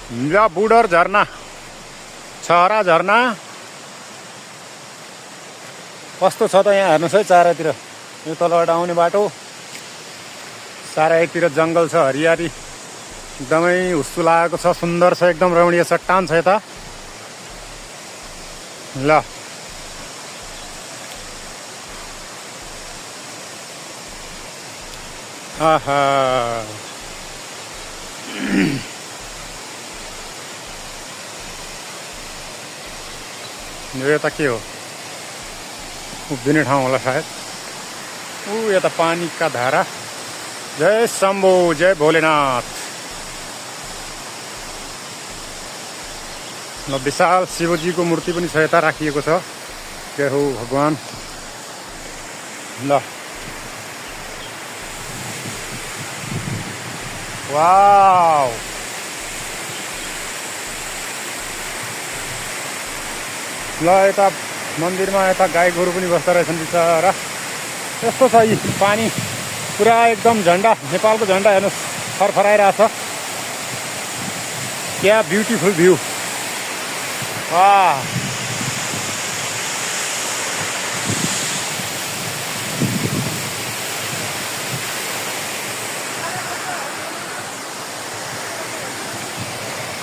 ल बुडर झरना, छहरा झरना कस्तो छ त यहाँ हेर्नुहोस् है। चारैतिर यो तलबाट आउने बाटो, चारैतिर जङ्गल छ, हरियाली एकदमै हुस्सु लागेको छ, सुन्दर छ, एकदम रमणीय चट्टान छ यता। ल आहा यो यता के हो? उभिने ठाउँ होला सायद। यता पानीका धारा। जय शम्भो, जय भोलेनाथ। ल विशाल शिवजीको मूर्ति पनि छ यता राखिएको छ। जय हो भगवान। ल वाउ, ल यता मन्दिरमा यता गाई गोरु पनि बस्दा रहेछन् बिचरा। यस्तो छ यी पानी पुरा एकदम झन्डा, नेपालको झन्डा हेर्नुहोस् फरफराइरहेछ। क्या ब्युटिफुल भ्यू। वाह,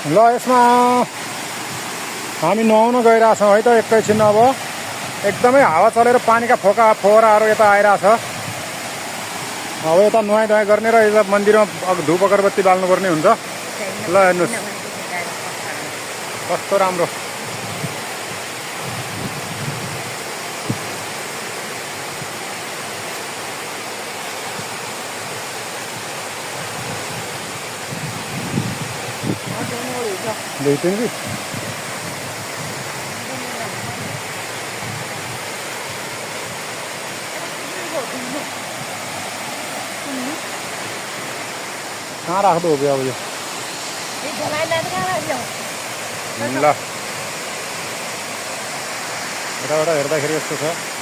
ल यसमा हामी नुहाउन गइरहेछौँ है त एकैछिन। अब एकदमै हावा चलेर पानीका फोहराहरू यता आइरहेछ। अब यता नुहाइ धुवाइ गर्ने र यता मन्दिरमा धुप अगरबत्ती बाल्नुपर्ने हुन्छ। ल हेर्नुहोस् कस्तो राम्रो। देखिन् कि कहाँ राख्दो हो अब यो? ल यताबाट हेर्दाखेरि यस्तो छ।